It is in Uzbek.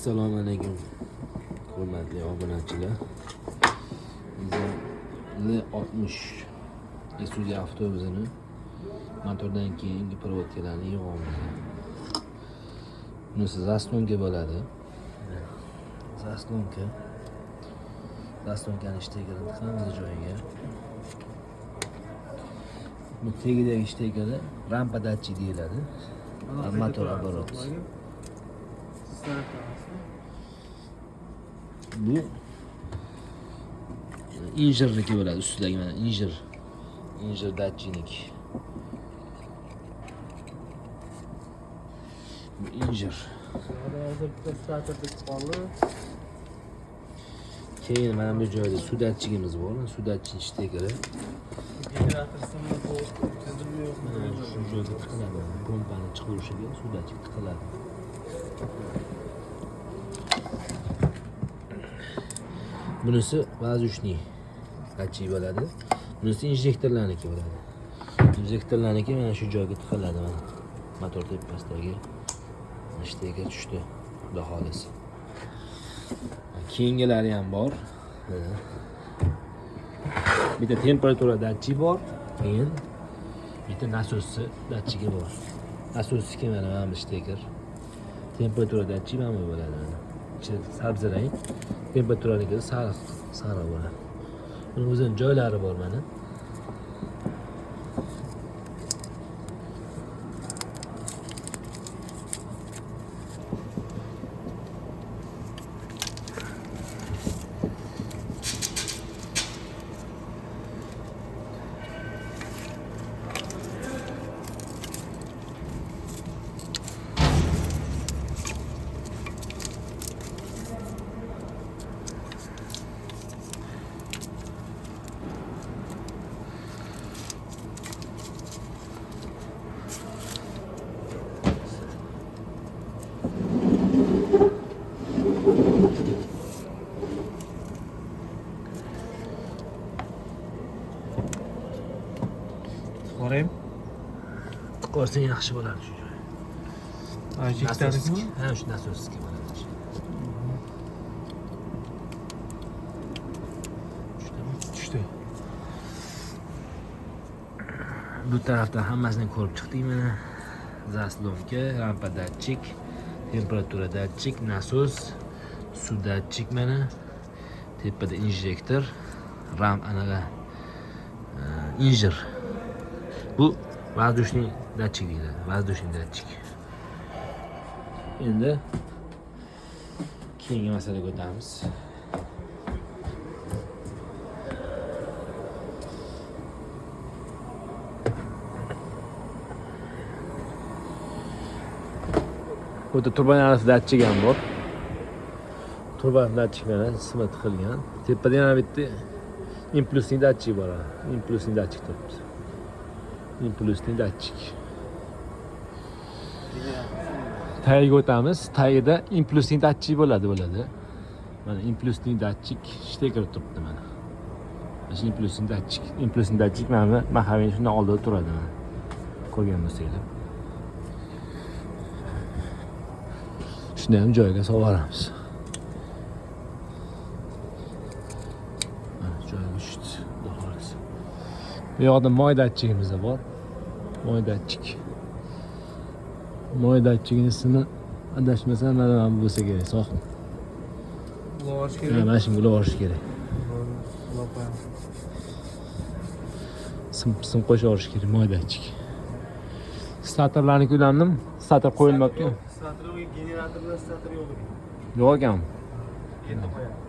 Assalomu alaykum hurmatli obunachilar. Biza L60 Isuzu avtobusini motordan keyingi provodkalarni yig'amiz. Bunisi zaslonka bo'ladi. Zaslonka. Zaslonkani shtekerini tiqamiz joyiga. Bu tagidagi shtekeri rampa datchik deyiladi. Motor оборот. Bu injirniki bo'ladi, ustidagi mana injir. Injir datchiniki. Bu injir. Hozir bitta starter bitib qoldi. Keyin mana bu joyda suv datchigimiz bor. Mana suv datchik shtekeri. Generator simini to'g'ri yo'qmi? Mana shu joyga tiqiladi. Pompani chiqarishiga suv datchik tiqiladi. Bunisi воздушный datchik bo'ladi. Bunisi injektorlarniki bo'ladi. Injektorlarniki mana shu joyga tiqiladi mana. Motor tepasidagi shteka tushdi. Xudo xolisi. Keyingilari ham bor. Mana. Bitta temperatura datchik bor, keyin bitta nasosi datchigi bor. Nasosniki mana bu shteker. Temperatura datchik mana bu bo'ladi mana. Ichi sabzi rang, temperaturaniki sariq, sariq bo'ladi. Buni o'zining joylari bor mana. Borayım. Tiqib yaxshi bo'ladi shu joy. Injektornikimi? Ha, shu nasosniki bo'ladi. Tushdimi? Tushdi. Bu tarafdan hammasini ko'rib chiqdik mana. Zaslonka, rampa datchik, temperatura datchik, nasos, suv datchik mana. Tepada injektor, ram anaqa injir. Bu воздушный datchik deyiladi. Воздушный datchik. Endi keyingi masalaga o'tamiz. Bu yerda turbinali datchik ham bor. Turbinali datchik mana simi tiqilgan. Tepada yana bitta impulsli datchik bor. Impulsli datchik turibdi. Impulsli datchik. Tagiga o'tamiz. Tagida impulsli datchik bo'ladi. Mana impulsli datchik shteker turibdi mana. Mana shu impulsli datchik. Impulsli datchik mana bu mahavin shundan oldida turadi mana. Ko'rgan bo'lsanglar. Shuni ham joyiga solib. Mana joyiga tushdi. Xudo xohlasa. Bu yoqda moy datchigimiz da bor. Moy datchik. Moy datchigini ismi adashmasam mana bu bo'lsa kerak, sog'. Ulab Ha, kerak. mana shunga ulab olish kerak. Ulab qo'yamiz. Sim qo'shib olish kerak moy datchik. Statorlarni ulandim. Stator qo'yilmabdi. Starter yo'q, generatorlar starter yo'q ekan. Yo'q ekan. Endi qo'yamiz.